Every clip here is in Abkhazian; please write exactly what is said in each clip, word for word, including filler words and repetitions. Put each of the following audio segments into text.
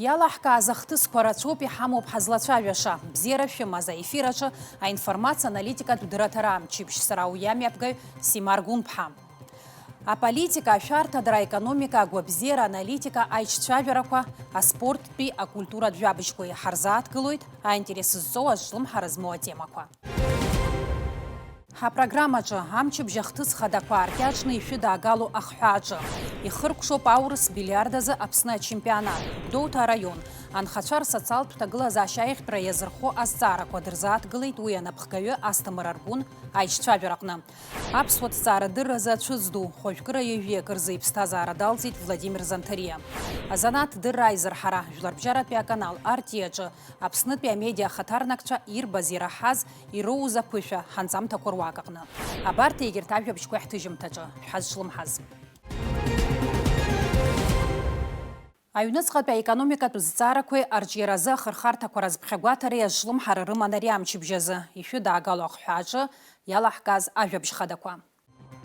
Иалаҳкааз ахҭысқәа рацәоуп, иҳамоуп ҳазлацәажәаша. Бзиара шәымаз, аефир аҿы аинформациа аналитикатә дырраҭара амчыбжь, сара уи амҩаԥгаҩ Симар Гәынԥҳа. Аполитика, ашәарҭадара, аекономика, агәабзиара, аналитика, аиҿцәажәарақәа, аспорттәи, акультуратә жәабжьқәа иҳарзааҭгылоит аинтерес зҵоу азҿлымҳара змоу атемақәа. Ҳапрограммаҿы амчыбжь ахҭыс хадақәа ааркьаҿны ишәыдаагало ахҳәааҿы. Ихыркәшоуп аурыс бильиард азы Аԥсны ачемпионат. Гәдоуҭа араион анхацәа рсоциалтә ҭагылазаашьа аиӷьтәра иазырхо азҵаарақәа дырзааҭгылеит уи анапхгаҩы Асҭамыр Аргәын аиҿцәажәараҟны. Аԥсуа ҭҵаарадырразы ацәыӡ ду, хәажәкыра ҩажәи акырзы иԥсҭазаара далҵит Владимир Занҭариа. Азанааҭ дырра аизырҳара, жәларбжьаратәи аканал Ар Ти А аҿы Аԥснытәи амедиа ахаҭарнакцәа ирбаз, ираҳаз, ироуз аԥышәа, ҳанҵамҭақәа руак аҟны. Абарҭ егьырҭ ажәабжьқәа ҳҭыжьымҭаҿы шәҳазҿлымҳаз. Аҩныҵҟатәи аекономикатә зҵаарақәеи арҿиаразы ахырхарҭақәа разԥхьагәаҭареи азҿлымҳара рыман ари амчыбжь азы, ишәыдаагало ахҳәааҿы иалаҳкааз ажәабжь хадақәа.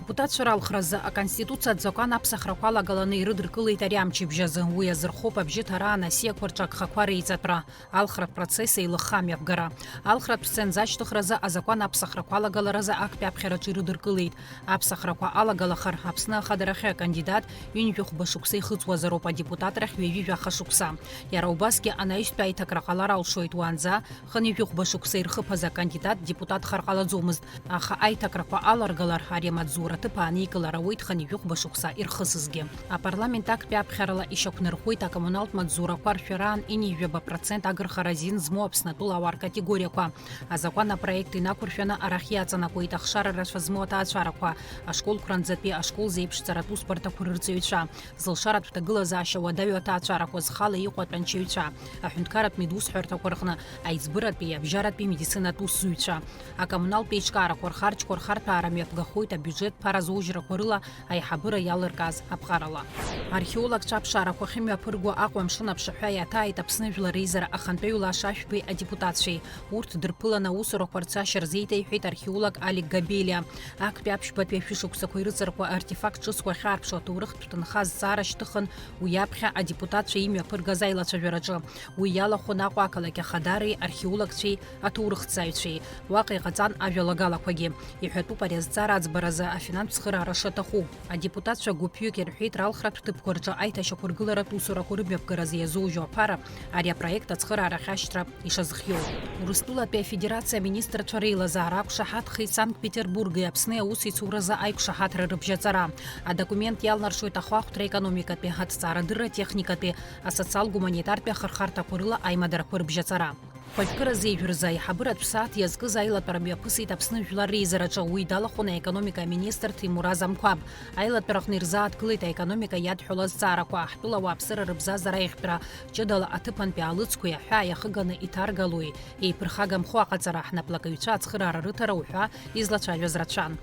Депутатцәа ралхразы Аконституциатә закәан аԥсахрақәа алагаланы ирыдыркылеит ари амчыбжь азы. Уи азырхоуп абжьыҭараан асиақәа рҿы агхақәа реиҵатәра, алхратә процесс еилыхха амҩаԥгара. Алхратә сценз ашьҭыхразы азакәан аԥсахрақәа алагаларазы актәи аԥхьараҿы ирыдыркылеит. Аԥсахрақәа алагалахар, Аԥсны ахадарахьы акандидат ҩынҩажәи хәба шықәса ихыҵуазароуп, адепутатрахь ҩажәи жәаха шықәса. Иара убасгьы анаҩстәи аиҭакра ҟалар алшоит, уаанӡа хынҩажәи хәба шықәса ирхыԥаз акандидат депутатхар ҟалаӡомызт. Аха аиҭакрақәа аларгалар, ари амаҵзура аҭыԥ ааникылар ауеит хынҩажәи хәба шықәса ирхысызгьы. Апарламент актәи аԥхьарала ишьақәнарӷәӷәеит акоммуналтә маҵзурақәа ршәараан ҩынҩажәаба процент агырхара азин змоу Аԥснытәыла ауаа ркатегориақәа. Азакәан апроект инақәыршәаны арахь иаҵанакуеит ахшара рацәа змоу аҭаацәарақәа, ашколқәранӡатәи ашкол зеиԥшҵаратә усбарҭақәа рырҵаҩцәа, зылшаратә ҭагылазаашьа уадаҩу аҭаацәарақәа, зхала иҟоу атәанчаҩцәа, аҳәынҭқарратә медусҳәарҭақәа рҟны аиҵбыратәи, абжьаратәи медицинатә усзуҩцәа. Акоммуналтә еиҿкаарақәа рхарџьқәа рхарҭәаара мҩаԥгахоит абиуџьет ԥара зоужьрақәа рыла аиҳабыра иалыркааз аԥҟарала. Археологцәа аԥшаарақәа ахьымҩаԥырго Аҟәа амшын аԥшаҳәа иаҭааит Аԥсны Жәлар Реизара ахантәаҩы Лаша Ашәбеи адепутатцәеи. Урҭ дырԥыланы аусурақәа рцашьа рзеиҭеиҳәеит археолог Алик Габелиа. Актәи аԥшьбатәи ашәышықәсақәа ирыҵаркуа артефакт ҿыцқәа ахьаарԥшу аҭоурыхтә ҭынха азҵаара шьҭыхын уи аԥхьа адепутатцәа имҩаԥыргаз аилацәажәараҿы. Уи иалахәын Аҟәа ақалақь ахадареи археологцәеи аҭоурыхҭҵааҩцәеи. Уаҟа иҟаҵан ажәалагалақәагьы. Иҳәатәуп ари азҵаара аӡбаразы афинанстә цхыраара шаҭаху. Адепутатцәа гәыԥҩык ирҳәеит ралхратә ҭыԥқәа рҿы аиҭашьақәыргыларатә усурақәа рымҩаԥгаразы иазоужьу аԥара ари апроект ацхыраарахь ашьҭра ишазхиоу. Урыстәылатәи Афедерациа аминистрцәа реилазаара ақәшаҳаҭхеит Санкт-Петербурги Аԥсни аусеицуразы аиқәшаҳаҭра рыбжьаҵара. Адокумент иалнаршоит ахәаахәҭра, аекономикатәи, аҭҵаарадырра техникатәи, асоциал-гуманитартәи ахырхарҭақәа рыла аимадарақәа рыбжьаҵара. Хәажәкыра зеижә рзы аиҳабыратә сааҭ иазкыз аилатәара мҩаԥысит Аԥсны жәлар реизараҿы, уи далахәын аекономика аминистр Ҭемураз Амқәаб. Аилатәараҟны ирзааҭгылеит аекономика иадҳәалоу азҵаарақәа, ҳтәыла ауааԥсыра рыбзазара аиӷьтәра, ҷыдала аҭыԥантәи аалыҵқәеи аҳәаа иахыганы иҭаргалои еиԥырхагамхо аҟаҵара, ҳнаплакыҩцәа ацхыраара рыҭара уҳәа излацәажәаз рацәан.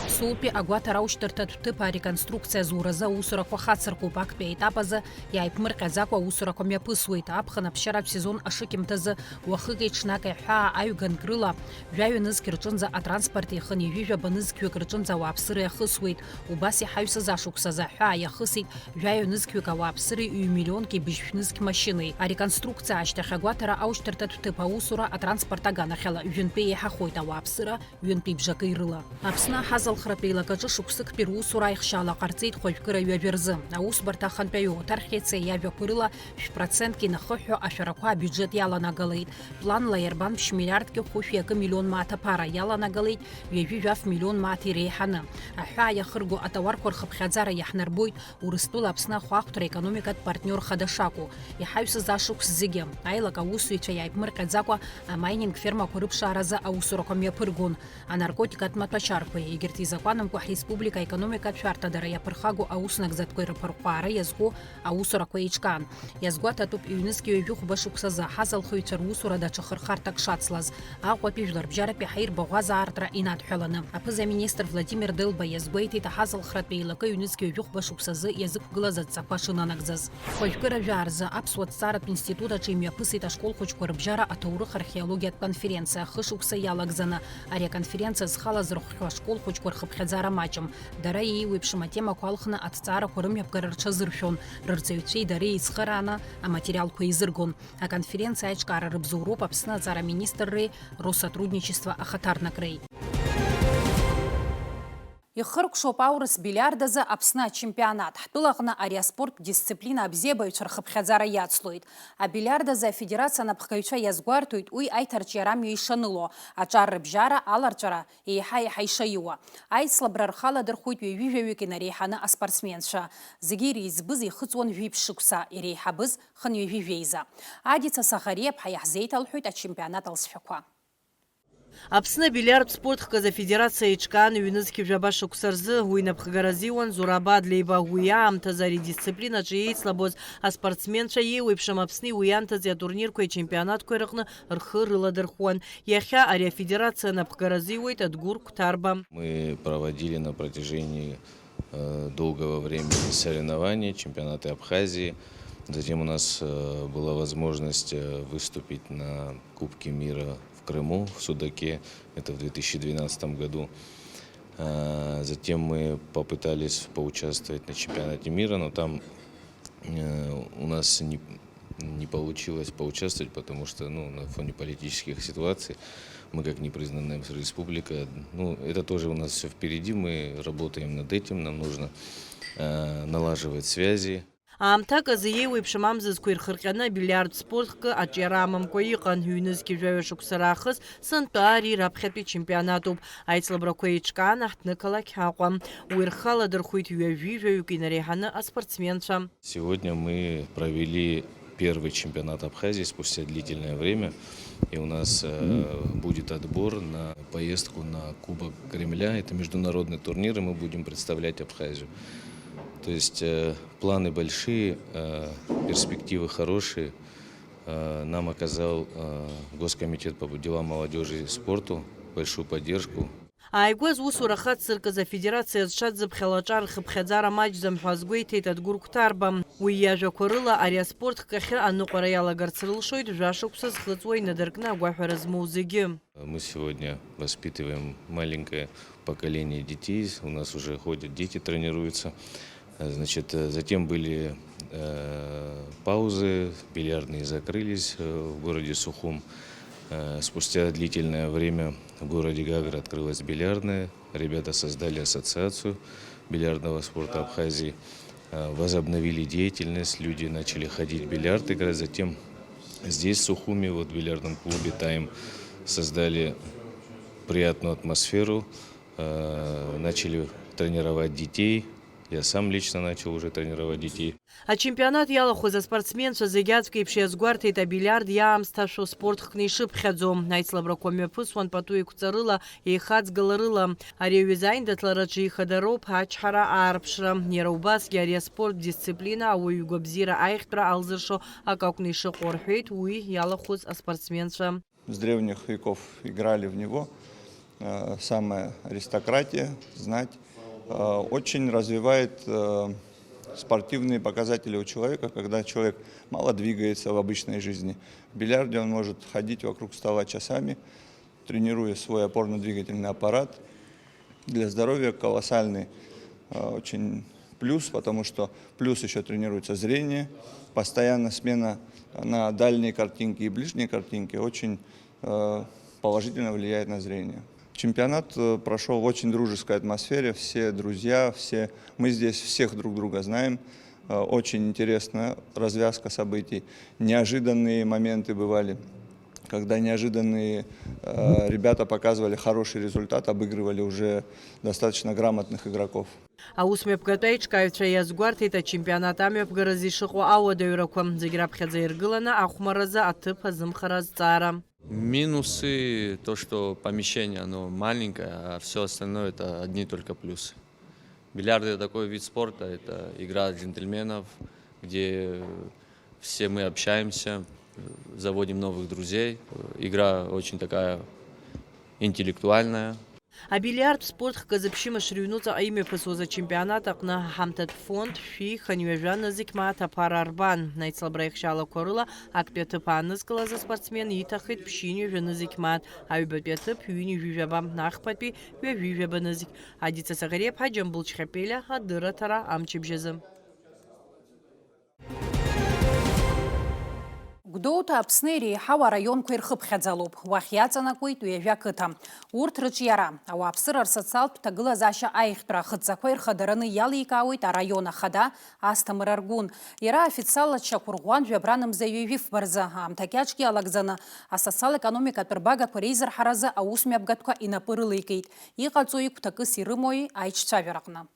Суутәи агәаҭара аушьҭырҭатә ҭыԥ ареконструкциа азуразы аусурақәа хацыркуп, актәи аетап азы иааиԥмырҟьаӡакәа аусурақәа мҩаԥысуеит. Аԥхын аԥсшьаратә сезон ашыкьымҭазы уахыки ҽнаки аҳәаа аҩганк рыла жәаҩа нызқь рҿынӡа атранспорти хынҩажәи жәаба нызқьҩык рҿынӡа ауааԥсыра иахысуеит. Убас иҳаҩсыз ашықәсазы аҳәаа иахысит жәаҩа нызқьҩык ауааԥсыреи ҩ-миллионки быжьшә нызқь машьынеи. Ареконструкциа ашьҭахь агәаҭара аушьҭырҭатә ҭыԥ аусура атранспорт аганахьала ҩынтәи еиҳахоит ауааԥсыра ҩынтәи бжаки рыла. Аԥсны аҳазалхратә еилакаҿы шықәсыктәи русура аихшьаала ҟарҵеит хәажәкыра ҩажәа рзы. Аусбарҭа ахантәаҩы Оҭар Хьециа иажәақәа рыла, шә-процентк инахыҳәҳәо ашәарақәа абиуџьет иаланагалеит. Планла иарбан ԥшь миллиардки хәышәи акы миллион мааҭ аԥара иаланагалеит, ҩажәи жәаф миллион мааҭ иреиҳаны. Аҳәаа иахырго атауарқәа рхыԥхьаӡара иаҳнарбоит Урыстәыла Аԥсны ахәаахәҭра аекономикатә партниор хада шакәу. Иҳаҩсыз ашықәс зегьы, аилак аусзуҩцәа иааиԥмырҟьаӡакәа, амайнинг фермақәа рыԥшааразы аусурақәа мҩаԥыргон. Анаркотикатә маҭәашьарқәеи, егьырҭ изакәанымкәа ҳреспублика аекономикатә шәарҭадара иаԥырхагоу ауснагӡатәқәеи рыԥырҟәаара иазку аусурақәа еиҿкаан. Иазгәаҭатәуп, ҩнызқь ҩажәи хәба шықәсазы аҳазалхыҩцәа русура даҽа хырхарҭак шацлаз, Аҟәатәи жәларбжьаратәи ҳаирбаӷәаза аартра инадҳәаланы. Аԥыза-министр Владимир Делба иазгәеиҭеит, аҳазалхратәи еилакы ҩнызқь ҩажәи хәба шықәсазы иазықәгылаз адҵақәа шынанагӡаз. Хәажәкыра жәаа рзы Аԥсуа ҭҵааратә институт аҿы имҩаԥысит ашкол хәыҷқәа рыбжьара аҭоурых археологиатә конференциа, хышықәса иалагӡаны. Ари аконференциа зхала зырхәхьоу ашкол хәыҷ Рхыԥхьаӡара маҷым. Дара еиуеиԥшым атемақәа алхны аҭҵаарақәа рымҩаԥгара рҽазыршәон, рырҵаҩцәеи дареи еицхырааны аматериалқәа еизыргон. Аконференциа аиҿкаара рыбзоуроуп Аԥсны аҵара министрреи Россотрудничество ахаҭарнакреи. Ихыркәшоуп аурыс бильиард азы Аԥсны ачемпионат. Ҳтәылаҟны ари аспорттә дисциплина абзиабаҩцәа рхыԥхьаӡара иацлоит. Абильиард азы афедерациа анапхгаҩцәа иазгәарҭоит уи аиҭарҿиарамҩа ишаныло, аҿар рыбжьара, аларҵәара еиҳа-еиҳа ишаиуа. Аицлабра рхы аладырхәит ҩажәи жәаҩык инареиҳаны аспортсменцәа. Зегьы иреиҵбыз ихыҵуан жәиԥшь шықәса, иреиҳабыз хынҩажәи жәеиза. Адица Саӷариаԥҳа иаҳзеиҭалҳәоит ачемпионат алҵшәақәа. Аԥсны абильиардтә спорт хкыз афедерациа еиҿкаан ҩнызқь жәаба шықәса рзы. Уи напхгара азиуан Зураб Адлеиба. Уи аамҭазы ари дисциплинаҿы еицлабоз аспортсменцәа еиуеиԥшым Аԥсни уи анҭыҵи атурнирқәеи ачемпионатқәеи рыҟны рхы рыладырхәуан. Иахьа ари афедерациа напхгара азиуеит Адгәыр Қәҭарба. Мы проводили на протяжении, э, долгого времени соревнования, чемпионаты Абхазии. Затем у нас, э, была возможность, э, выступить на Кубке мира в Крыму, в Судаке. Это в две тысячи двенадцатом году. Э, затем мы попытались поучаствовать на чемпионате мира, но там, э, у нас не, не получилось поучаствовать, потому что, ну, на фоне политических ситуаций мы, как непризнанная республика, ну, это тоже у нас всё впереди, мы работаем над этим, нам нужно, э, налаживать связи. Аамҭак азы еиуеиԥшым амзызқәа ирхырҟьаны абильиардтә спорт хкы аҿиара амамкәа иҟан. Ҩнызқь жәаҩа шықәса раахыс сынтәа ари раԥхьатәи чемпионатуп. Аицлабрақәа еиҿкаан аҳҭнықалақь Аҟәа. Уи рхы аладырхәит ҩажәи жәаҩык инареиҳаны аспортсменцәа. Сегодня мы провели первый чемпионат Абхазии спустя длительное время. И у нас, э, будет отбор на поездку на Кубок Кремля. Это международный турнир, и мы будем представлять Абхазию. То есть, э, планы большие, э, перспективы хорошие. Э, нам оказал, э, Госкомитет по делам молодёжи и спорту большую поддержку. Ааигәа зусура хацзыркыз афедерациа зҽадзыԥхьало аҿар рхыԥхьаӡара маҷӡам ҳәа азгәеиҭеит Адгәыр Қәҭарба. Уи иажәақәа рыла, ари аспорт хкахьы аныҟәара иалагарц рылшоит жәашықәса зхыҵуа инадыркны агәаҳәара змоу зегьы. Мы сегодня воспитываем маленькое поколение детей, у нас уже ходят дети, тренируются. Э, значит, э, затем были, э, паузы, бильярдные закрылись, э, в городе Сухум. Э, спустя длительное время в городе Гагра открылась бильярдная. Ребята создали ассоциацию бильярдного спорта Абхазии, э, возобновили деятельность, люди начали ходить в бильярд играть. Затем здесь, в Сухуми, вот в бильярдном клубе «Тайм» создали приятную атмосферу, э, начали тренировать детей. Я сам лично начал уже тренировать детей. Ачемпионат иалахәыз аспортсменцәа зегь аӡәк еиԥш иазгәарҭеит абильиард иаамсҭашәо спорт хкны ишыԥхьаӡо. Аицлабрақәа мҩаԥысуан пату еиқәҵарыла, еихаҵгыларыла. Ари аҩыза аиндаҭлараҿы ихадароуп ачҳара аарԥшра. Иара убасгьы ари аспорт дисциплина ауаҩы игәабзиара аиӷьтәра алзыршо акы акәны ишыҟоу рҳәеит уи иалахәыз аспортсменцәа. С древних веков играли в него. Э, самая аристократия, знать. Э, очень развивает, э, спортивные показатели у человека, когда человек мало двигается в обычной жизни. В бильярде он может ходить вокруг стола часами, тренируя свой опорно-двигательный аппарат. Для здоровья колоссальный, э, очень плюс, потому что плюс ещё тренируется зрение, постоянно смена на дальние картинки и ближние картинки очень, э, положительно влияет на зрение. Чемпионат, э, прошёл в очень дружеской атмосфере, все друзья, все, мы здесь всех друг друга знаем. Э, очень интересная развязка событий, неожиданные моменты бывали, когда неожиданные, э, ребята показывали хороший результат, обыгрывали уже достаточно грамотных игроков. Аусмҩаԥгатә аиҿкааҩцәа иазгәарҭеит ачемпионат амҩаԥгаразы ишыҟоу ауадаҩрақәа, зегь раԥхьаӡа иргыланы ахәмаразы аҭыԥ азымхара азҵаара. Минусы то, что помещение, оно маленькое, а всё остальное это одни только плюсы. Бильярд — это такой вид спорта, это игра джентльменов, где все мы общаемся, заводим новых друзей. Игра очень такая интеллектуальная. Абилиард спорт хкы зыԥшьымш рыҩнуҵаҟа имҩаԥысуаз ачемпионат аҟны аҳамҭатә фонд шәи хынҩажәа нызқь мааҭ аԥара арбан. Аицлабра ихшьалақәа рыла актәи аҭыԥ аанызкылаз аспортсмен иҭахеит ԥшьынҩажәа нызқь мааҭ, аҩбатәи аҭыԥ ҩынҩажәижәаба, ахԥатәи ҩажәижәаба нызқь. Адица Саӷариаԥҳа, Џьамбул Чхьапелиа, адырраҭара амчыбжьазы. Гәдоуҭа Аԥсны иреиҳау араионқәа ирхыԥхьаӡалоуп. Уахь иаҵанакуеит ҩажәа қыҭа. Урҭ рыҿиара, ауааԥсыра рсоциалтә ҭагылазаашьа аиӷьтәра ахыдҵақәа ирхадараны иаликаауеит араион ахада Асҭамыр Аргәын. Иара официалла дшьақәырӷәӷәан жәабран мза ҩажәи фба рзы, аамҭа кьаҿгьы алагӡаны, асоциал-економикатә рбагақәа реизырҳаразы аусмҩаԥгатәқәа инапы рылеикит. Иҟаҵои, гәҭакыс ирымои аиҿцәажәараҟны?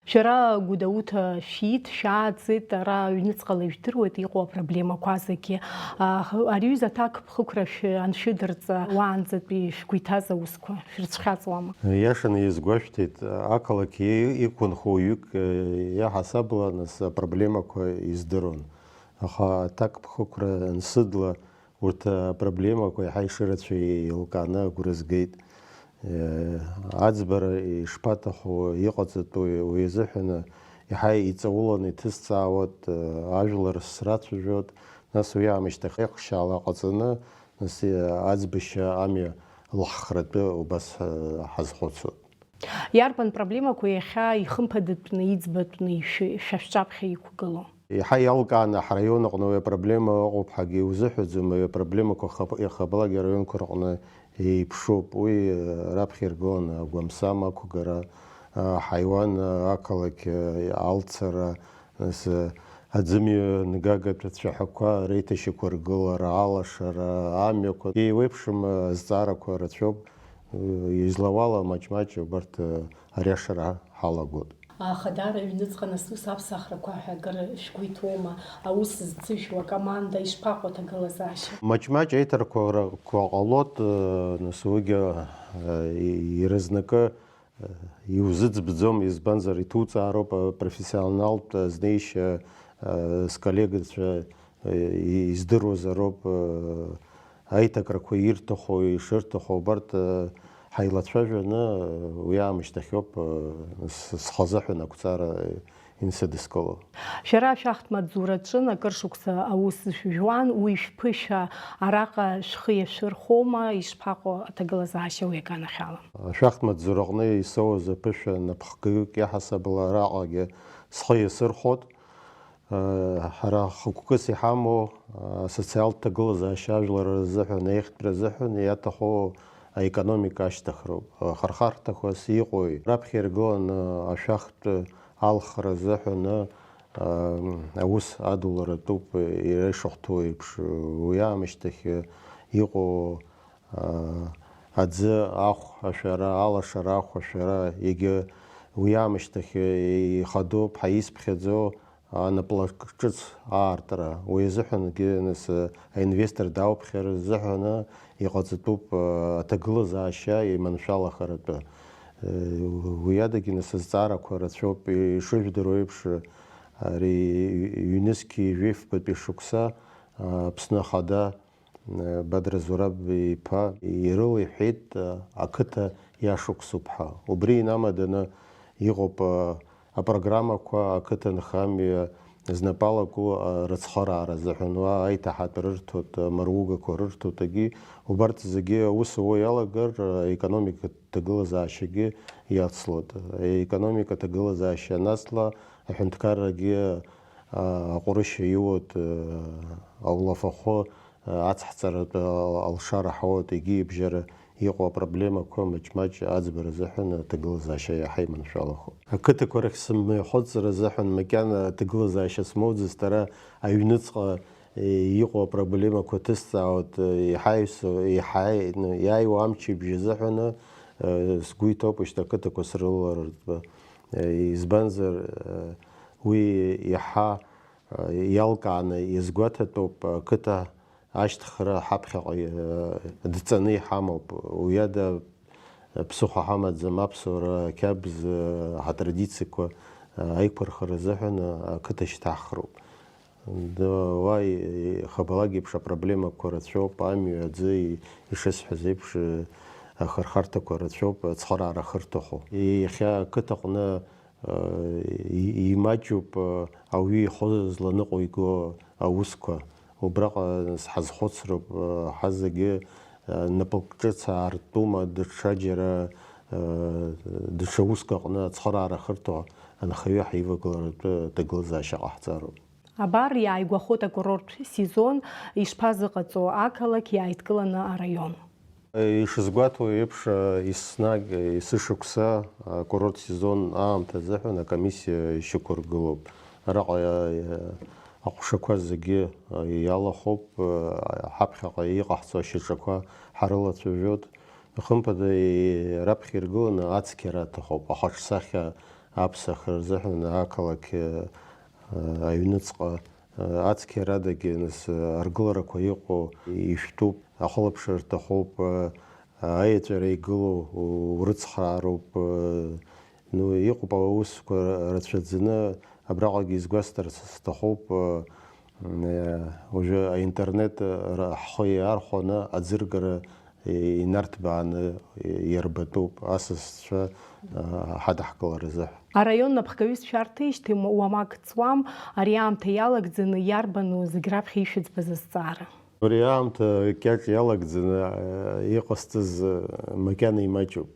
Шәара Гәдоуҭа шәиит, шәааӡеит, ара аҩныҵҟала ижәдыруеит иҟоу апроблемақәа зегьы. Аха ари аҩыза аҭакԥхықәра шәы-, аншәыдырҵа, уаанӡатәи шәгәы иҭаз аусқәа шәрыцәхьаҵуама? Иашаны иазгәашәҭеит, ақалақь и-, иқәынхо уаҩык, э, иаҳасабала нас апроблемақәа издыруан. Аха аҭакԥхықәра ансыдла, урҭ апроблемақәа еиҳа ишырацәоу еилкааны агәра згеит. Э, аӡбара ишԥаҭаху, иҟаҵатәу, уи азыҳәан еиҳа иҵауланы иҭысҵаауеит, э, ажәлар срацәажәоит, нас уи аамышьҭахь еихшьаала ҟаҵаны, нас, э, аӡбашьа амҩа лххратәы убас, э, ҳазхәыцуеит. Иарбан проблемақәа иахьа ихымԥадатәны, иӡбатәны ишәы-, шәа шәҿаԥхьа иқәгылоу? Еиҳа иалкааны ҳраион аҟны уи апроблема ыҟоуп ҳәагьы иузыҳәаӡом, уи апроблемақәа хап-, иахабалак араионқәа рҟны еиԥшуп. Уи, э, раԥхьа иргыланы агәамсам ақәгара, э, аҳаиуан, э, ақалақь, э, алцара, нас, э, аӡымҩа нгагатә цәаҳәақәа реиҭашьақәыргылара, алашара, амҩақәа еиуеиԥшым, э, азҵаарақәа рацәоуп. Излауала маҷ-маҷ убарҭ, э, ариашара ҳалагоит. Аха даара аҩныҵҟа нас ус аԥсахрақәа ҳәа акыр шәгәы иҭоума? Аус зцышәу акоманда ишԥаҟоу аҭагылазаашьа? Маҷ-маҷ аиҭарқәа ра-, қәа ҟалоит, э, нас уигьы, э, и-, ирызнакы, э, иузыӡбӡом, избанзар, иҭуҵаароуп, э, профессионалтә, э, знеишьа, э, сколлегацәа, э, и-, издыруазароуп, э, аиҭакрақәа ирҭаху, ишырҭаху, убарҭ, э, ҳаилацәажәаны, э, уи аамышьҭахьоуп, э, с-, схазыҳәан ақәҵара инсыдыскыло. Шәара шәахтә маҵзураҿы акыр шықәса аус шәжәуан, уи шәԥышәа араҟа шәхы иашәырхәома, ишԥаҟоу аҭагылазаашьа уи аганахьала? Ашәахтә маҵзураҟны исоуз аԥышәа напхгаҩык иаҳасабала араҟагьы схы иасырхәот. Ҳара хықәкыс иҳамоу асоциалтә ҭагылазаашьа ажәлар рзыҳәан, аиӷьтәра азыҳәан иаҭаху аекономика ашьҭыхроуп. Ахырхарҭақәас иҟои? Раԥхьа иргыланы ашәахтә алхра азыҳәан аус адуларатәуп, иара ишахәҭоу еиԥш, уи аамышьҭахь иҟоу аӡы ахә ашәара, алашара ахә ашәара, егьа уи аамышьҭахь ихадоуп ҳәа исԥхьаӡо анаплак ҿыц аартра. Уи азыҳәангьы, нас, аинвестор дауԥхьар азыҳәан иҟаҵатәуп аҭагылазаашьа иманшәалахаратәы. Уи адагьы, нас, азҵаарақәа рацәоуп. Ишыжәдыруа еиԥш, ари ҩнызқьи жәафбатәи шықәса Аԥсны Ахада Бадра Зураб иԥа ирылеиҳәеит, ақыҭа иашықәсуп ҳәа. Убри инамаданы иҟоуп апрограммақәа, ақыҭанхамҩа знапы алаку арыцхыраара азыҳәан уа аиҭаҳатә рырҭоит, амаругақәа рырҭоит, егьи убарҭ зегьы аус ауа иалагар, аекономика ҭагылазаашьагьы иацлоит. Аекономика ҭагылазаашьа анацла, аҳәынҭқаррагьы аҟәрышьа иуоит, аулафахәы ацҳҵаратә алшара ҳауеит, егьи ибжьара иҟоу апроблемақәа маҷ-маҷ аӡбара азыҳәан аҭагылазаашьа иаҳа иманшәалахоит. Ақыҭақәа рахь сымҩахыҵра азыҳәан макьана аҭагылазаашьа смоуӡацт, ара аҩныҵҟа иҟоу апроблемақәа ҭысҵаауеит, иҳаҩсо, иҳаи-, ну, иааиуа амчыбжь азыҳәан, сгәы иҭоуп, шьҭа ақыҭақәа срылалартә. Избанзар, уи иаҳа иалкааны иазгәаҭатәуп, ақыҭа ашьҭыхра ҳаԥхьаҟа, э, дҵаны иҳамоуп. Уи ада ԥсыхәа ҳамаӡам, аԥсуара қьабз, э, ҳатрадициақәа, э, аиқәырхара азыҳәан, э, ақыҭа шьҭаҳхроуп. Уа ихабалак еиԥш апроблемақәа рацәоуп, амҩа, аӡы, ишысҳәаз еиԥш, ахырхарҭақәа рацәоуп, ацхыраара ахырҭахо. Иахьа ақыҭаҟны имаҷуп ауаҩы ихы зланыҟәиго аусқәа. Убраҟа ҳазхәыцроуп, ҳазегьы напылк ҿыц аартума, даҽаџьара, даҽа уск аҟны ацхыраара ахырҭо анхаҩы ҳаивагыларатәы аҭагылазаашьа ҟаҳҵароуп. Абар, иааигәахоит акурорттә сезон, ишԥазыҟаҵо ақалақь иааидкыланы араион? Ишызгәаҭоу еиԥш, еснагь есышықәса акурорттә сезон аамҭа азыҳәан акомиссиа ишьақәыргылоуп. Араҟа аҟәшақәа зегьы иалахоуп, ҳаԥхьаҟа иҟаҳҵо ашьаҿақәа ҳарылацәажәоит. Хымԥада, раԥхьа иргыланы ацқьара аҭахуп, ахаҿсахьа аԥсахра рзыҳәан ақалақь аҩныҵҟа ацқьарадагьы, нас, аргыларақәа иҟоу ишәҭуп, ахылаԥшра рҭахуп, аеҵәара игылоу урыцхраароуп, ну, иҟоуп аусқәа рацәаӡаны, абраҟагьы изгәасҭарц сҭахуп, уажәы аинтернет ра-, ҳхы иаархәаны аӡыргара инарҭбааны иарбатәуп асасцәа ҳадаҳкыларазы ҳәа. Араион напхгаҩызшәа арҭеижьҭеи уамак ҵуам, ари аамҭа иалагӡаны иарбану зегь раԥхьа ишәыӡбаз азҵаара? Убри аамҭа кьаҿ иалагӡаны иҟасҵаз макьана имаҷуп.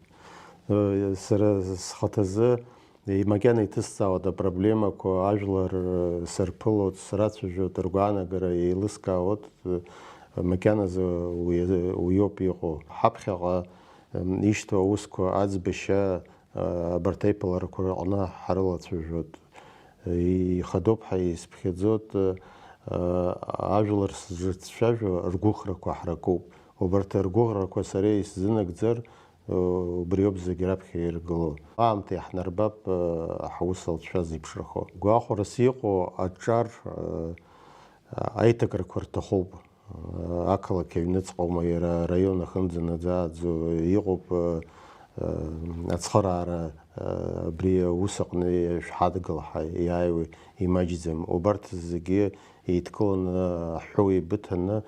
Сара схаҭазы макьана иҭысҵаауеит апроблемақәа, ажәлар сырԥылоит, срацәажәоит, ргәаанагара еилыскаауеит, макьаназы уи, уиоуп иҟоу. Ҳаԥхьаҟа ишьҭоу аусқәа аӡбашьа, абарҭ аиԥыларақәа рҟны ҳарылацәажәоит. Ихадоуп ҳәа исыԥхьаӡоит, ажәлар сзыцәажәо ргәыӷрақәа ҳракуп. Убарҭ ргәыӷрақәа сара исзынагӡар, убриоуп зегь раԥхьа иргыло. Аамҭа иаҳнарбап, ҳаус алҵшәа зеиԥшрахо. Гәахәарас иҟоу аҿар, аиҭакрақәа рҭахуп. Ақалақь аҩныҵҟа аума, иара араион ахьынӡанаӡааӡо иҟоуп, ацхыраара, абри аус аҟны ишәҳадгыл ҳәа иааиуа имаҷӡам. Убарҭ зегьы еидкыланы, аҳәоу еибыҭаны,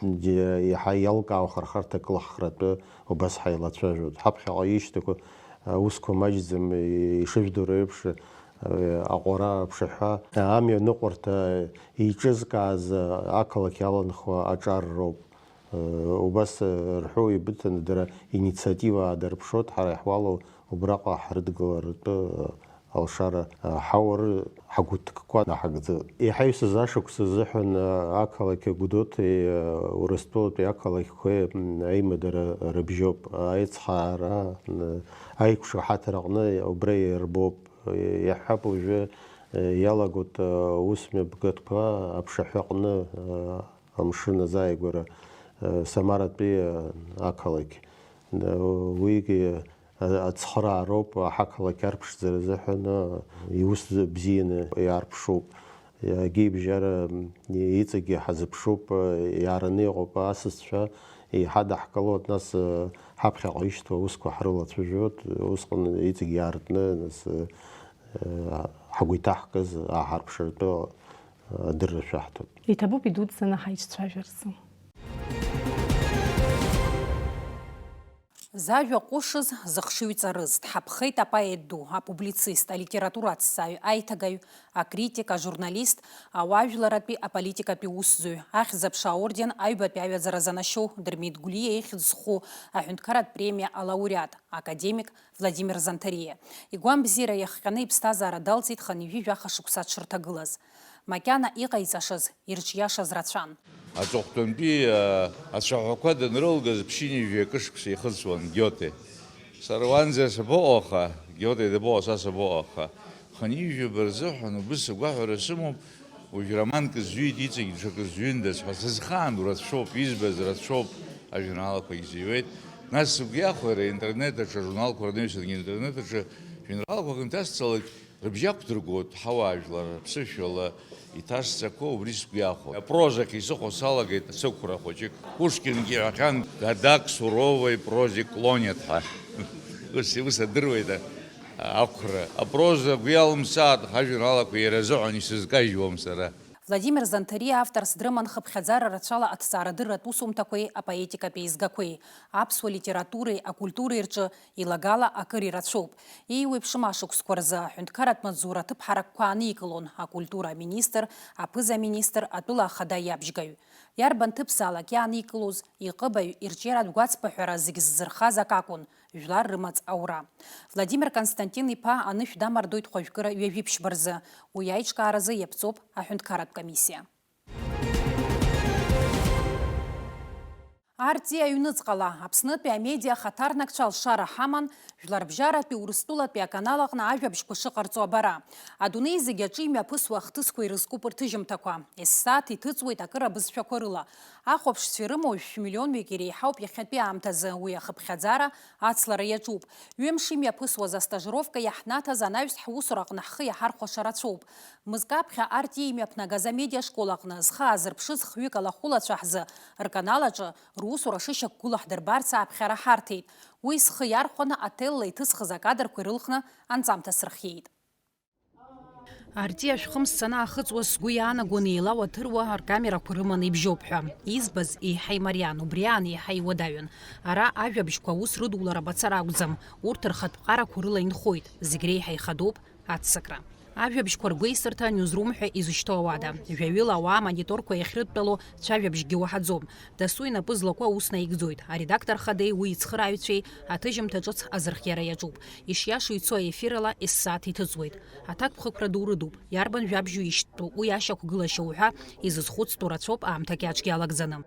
иаҳа иалкаау ахырхарҭа кылыххратәы убас ҳаилацәажәоит. Ҳаԥхьаҟа ишьҭақәа, аусқәа маҷӡам, ишыжәдыруа еиԥш, аҟәара, аԥшаҳәа, амҩа ныҟәарҭа еиҿызкааз ақалақь иаланхо аҿар роуп. Убас рҳәоу еибыҭаны дара инициатива аадырԥшуеит, ҳара иаҳуалу убраҟа ҳрыдгыларатәы алшара ҳаур, ҳагәыҭкқәа наҳагӡоит. Иаҳа исыз ашықәс азыҳәан ақалақь Гәдоуҭеи Урыстәылатәи ақалақьқәеи аимадара рыбжьоуп. Аицхаара, аиқәшаҳаҭра аҟны убра ирбоуп. Иаҳҳәап, уажәы иалагоит аус мҩаԥгатәқәа аԥшаҳәаҟны амшын азааигәара Самаратәи ақалақь. Уигьы ацхыраароуп, аҳақалақь арԥшӡара азыҳәан иус бзианы иаарԥшуп. Агьеибжьара иҵегьы ҳазыԥшуп, иаараны иҟоуп асасцәа, иҳадаҳкылоит, нас ҳаԥхьаҟа ишьҭоу аусқәа ҳрылацәажәоит, усҟан иҵегь иаартны, нас, ҳгәы иҭаҳкыз аҳарԥшратәы адырра шәаҳҭоит. Иҭабуп идуӡӡаны ҳаицәажәарц. Зажәа ҟәышыз, зыхшыҩ ҵарыз, дҳаԥхеит апоет ду, апублицист, алитература аҭҵааҩ, аиҭагаҩ, акритик, ажурналист, ауаажәларратәи аполитикатәи усзуҩ, Ахьӡ-аԥша аорден аҩбатәи аҩаӡара занашьоу Дырмит Гәлиа ихьӡ зху аҳәынҭқарратә премиа алауреат, академик Владимир Занҭариа. Игәамбзиара иахҟьаны иԥсҭазаара далҵит хынҩажәи жәаха шықәса дшырҭагылаз. Макьана иҟаиҵашаз, ирҿиашаз рацәан. Аҵыхәтәантәи, а, ацәаҳәақәа данрылгаз ԥшьынҩажәи акы шықәса ихыҵуан Гиоте. Сара уанӡа сабаҟоу аха, Гиоте дабаҟоу, са сабаҟоу аха, хынҩажәаба рзыҳәан убыс агәаҳәара сымоуп, уажә романк зҩит, иҵегь ҽакы зҩындаз ҳәа сызхаан, рацәоуп, избаз рацәоуп, ажәеинраалақәагь зыҩуеит. Нас сыгәы иахәеит, аинтернет аҿы ажурналқәа рнаҩсангьы интернет аҿы жәеинраалақәак анҭасҵалак, рыбжьы ақәдыргоит ҳауаажәлар рыԥсышәала иҭасҵақәо, убри сгәы иахәоит. Апрозахь исыхәо салагеит сықәра хәыҷык. Пушкингьы иҳәахьан, «Гадак суровой прозе клонят» ҳәа. Ус, ус адыруеит, а, ақәра. Апроза агәы иалымсааит, ҳажәеинраалақәа иара азыҳәан исызкажьуам сара. Владимир Занҭариа авторс дрыман хыԥхьаӡара рацәала аҭҵаарадырратә усумҭақәеи апоетикатә еизгақәеи, аԥсуа литературеи акультуреи рҿы илагала акыр ирацәоуп. Еиуеиԥшым ашықәсқәа рзы аҳәынҭқарратә маҵзура аҭыԥ ҳаракқәа аникылон акультура аминистр, аԥыза-министр, атәыла ахада иабжьгаҩ. Иарбан ҭыԥзаалак иааникылоз, иҟыбаҩ, ирҿиаратә гәацԥыҳәара зегь ззырхаз акакәын, жәлар рымаҵ аура. Владимир Константин-иԥа анышә дамардоит хәажәкыра ҩажәиԥшьба рзы, уи аиҿкааразы иаԥҵоуп аҳәынҭқарратә комиссиа. Арти аҩныҵҟала Аԥснытәи амедиа ахаҭарнакцәа алшара ҳаман, жәларбжьаратәи Урыстәылатәи аканал аҟны ажәабжьқәа шыҟарҵо абара. Адунеи зегь аҿы имҩаԥысуа ахҭысқәа ирызкуп рҭыжьымҭақәа. Ессаҭ иҭыҵуеит акыр абызшәақәа рыла. Ахәаԥшцәа ирымоу жәшә миллионҩык иреиҳауп иахьатәи аамҭазы, уи ахыԥхьаӡара ацлара иаҿуп. Ҩымш имҩаԥысуаз астажировка иаҳнаҭаз анаҩс ҳусураҟны ҳхы иаҳархәаша рацәоуп. Мызкы аԥхьа Арти имҩаԥнагаз амедиашкол аҟны зхы аазырԥшыз хҩык алахәылацәа ҳзы рканал аҿы русура шышьақәгылоу ҳдырбарц ааԥхьара ҳарҭеит. Уи зхы иархәаны аҭелла иҭысхыз акадрқәа ирылхны анҵамҭа сырхиеит. Арти ашәхымс санаахыҵуа, сгәы иаанагон еилауаҭыруа ркамерақәа рыманы ибжьоуп ҳәа. Избаз еиҳа имариан, убри аан еиҳа иуадаҩын. Ара ажәабжьқәа аус рыдулара мацара акәӡам, урҭ рхатә ҟарақәа рыла инхоит, зегь реиҳа ихадоуп аццакра. Ажәабжьқәа ргәеисырҭа Newsroom ҳәа изышьҭоу ауада. Жәаҩыла ауаа амониторқәа иахьрыдтәало цәажәабжьгьы уаҳаӡом. Дасу инапы злаку аус наигӡоит. Аредактор хадеи уи ицхырааҩцәеи аҭыжьымҭа ҿыц азырхиара иаҿуп. Ишиашоу ицо аефир ала ессааҭ иҭыҵуеит. Аҭакԥхықәра ду рыдуп. Иарбан жәабжьу ишьҭтәу, уи ашьақәгылашьа уҳәа изызхәыцтәу рацәоуп аамҭак иаҿгьы алагӡаны.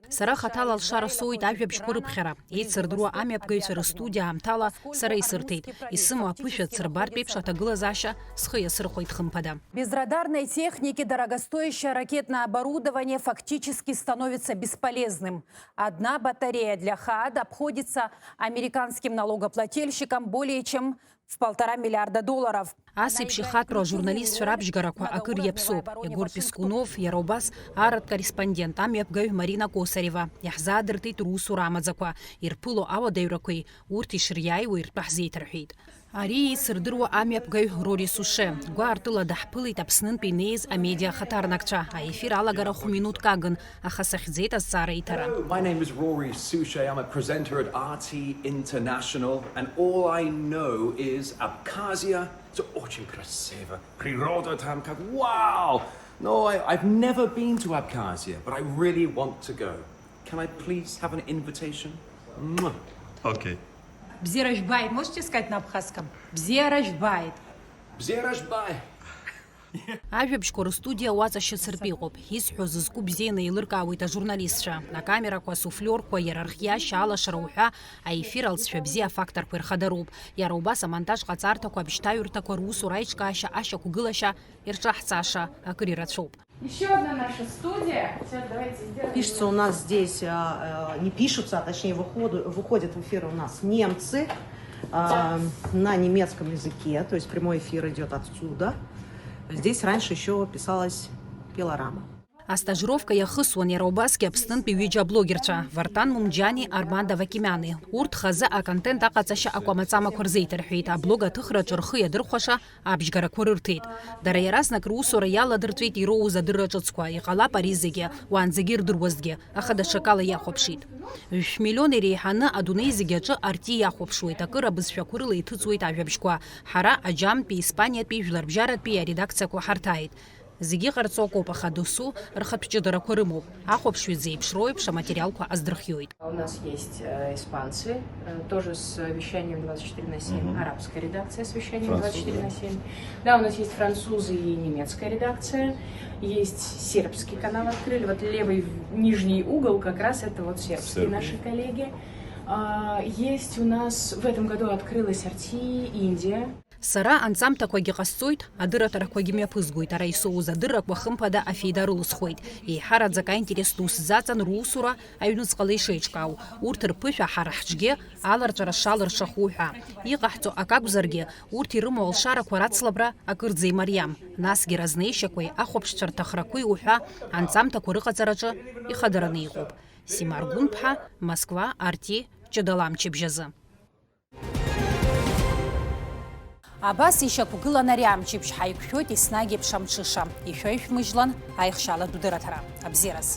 Сара хаҭала алшара соуит ажәабжьқәа рыԥхьара. Еицырдыруа амҩаԥгаҩцәа рыстудиа аамҭала сара исырҭеит. Исымоу аԥышәа дсырбартә еиԥш аҭагылазаашьа схы иасырхәеит хымԥада. Без радарной техники дорогостоящее ракетное оборудование фактически становится бесполезным. Одна батарея для ХААД обходится американским налогоплательщикам более чем в полтора миллиарда долларов. Ас еиԥш ихатәроу ажурналистцәа рабжьгарақәа акыр иаԥсоуп. Егор Пискунов, иара убас арратә корреспондент, амҩаԥгаҩ Марина Косарева, иаҳзаадыртит русура амаӡақәа, ирԥыло ауадаҩрақәеи урҭ ишыриааиуеи ртәы ҳзеиҭарҳәеит. Ари еицырдыруа амҩаԥгаҩ Рори Суше гәаартыла даҳԥылеит Аԥснынтәи инеиз амедиа ахаҭарнакцәа. Аефир алагара хә-минуҭк агын, аха сахьӡеит азҵаара иҭара. Hello, my name is Rory Suchet. I'm a presenter at R T International, and all I know is Abkhazia. Это очень красиво. Природа там как вау! No, I, I've never been to Abkhazia, but I really want to go. Can I please have an invitation? Mwah. Okay. Бзиара жәбааит, можете сказать на абхазском? Бзиара жәбааит. Бзиара жәбааит. Ажәабжьқәа рыстудиа уаҵашьыцыртә иҟоуп. Исҳәо зызку бзианы еилыркаауеит ажурналистцәа. Акамерақәа, асуфлиорқәа, иара рхиашьа, алашара уҳәа, аефир алҵшәа бзиа афакторқәа ирхадароуп. Иара убас амонтаж ҟаҵарҭақәа, абжьҭаҩырҭақәа, русура аиҿкаашьа, ашьақәгылашьа, ирҿаҳҵаша акыр ирацәоуп. Ещё одна наша студия. Сейчас давайте сделаем. Пишется у нас здесь, а, а, не пишутся, а точнее выходу-, выходят в эфир у нас немцы, а, на немецком языке, то есть прямой эфир идёт отсюда. Здесь раньше ещё писалась пилорама. Астажировка иахысуан иара убасгьы Аԥснынтәи ҩыџьа аблогерцәа, Вартан Мумџьани, Арман Давакимиани. Урҭ хазы аконтент аҟаҵашьа акәамаҵамақәа рзеиҭарҳәеит, аблог аҭыхраҿы рхы иадырхәаша абжьгарақәа рырҭеит. Дара иаразнак русура иаладырҵәеит ироуз адырра ҿыцқәа, иҟалап ари зегьы, уаанӡагьы ирдыруазҭгьы, аха даҽакала иахәаԥшит. Жәшә-миллион иреиҳаны адунеи зегьы аҿы Арти иахәаԥшуеит, акыр абызшәақәа рыла иҭыҵуеит ажәабжьқәа. Ҳара аџьамтәи, Испаниатәи, жәларбжьаратәи аредакциақәа ҳарҭааит. Зегьы ҟарҵо акоуп, аха досу рхатә ҷыдарақәа рымоуп. Ахәаԥшҩы дзеиԥшроу еиԥш аматериалқәа аздырхиоит. У нас есть, э, испанцы, э, тоже с вещанием двадцать четыре на семь, Мгм. Арабская редакция с вещанием Французы. Двадцать четыре на семь. Да, у нас есть французы и немецкая редакция. Есть сербский канал открыли. Вот левый в-, нижний угол как раз это вот сербские Сербия. Наши коллеги. А, есть у нас, в этом году открылась Арти Индия. Сара анҵамҭақәагьы ҟасҵоит, адырраҭарақәагьы мҩаԥызгоит, ара исоуз адыррақәа хымԥада афеида рылысхуеит. Еиҳараӡак аинтерес ду сзаҵан русура аҩнуҵҟала ишеиҿкаау, урҭ рԥышәа ҳара ҳҿгьы аларҵәара шалыршаху ҳәа. Иҟаҳҵо акы акәзаргьы, урҭ ирымоу алшарақәа рацлабра акырӡа имариам, насгьы разнеишьақәеи ахәаԥшцәа рҭахрақәеи уҳәа анҵамҭақәа рыҟаҵараҿы ихадараны иҟоуп. Сима Аргәынԥҳа, Москва, Арти, ҷыдала амчыбжь азы. Абас ишьақәгылан ари амчыбжь, ҳаиқәшәоит еснагь еиԥш амҽыша. Ишәои шәмыжьлан аихшьаалатә дырраҭара. Абзиараз.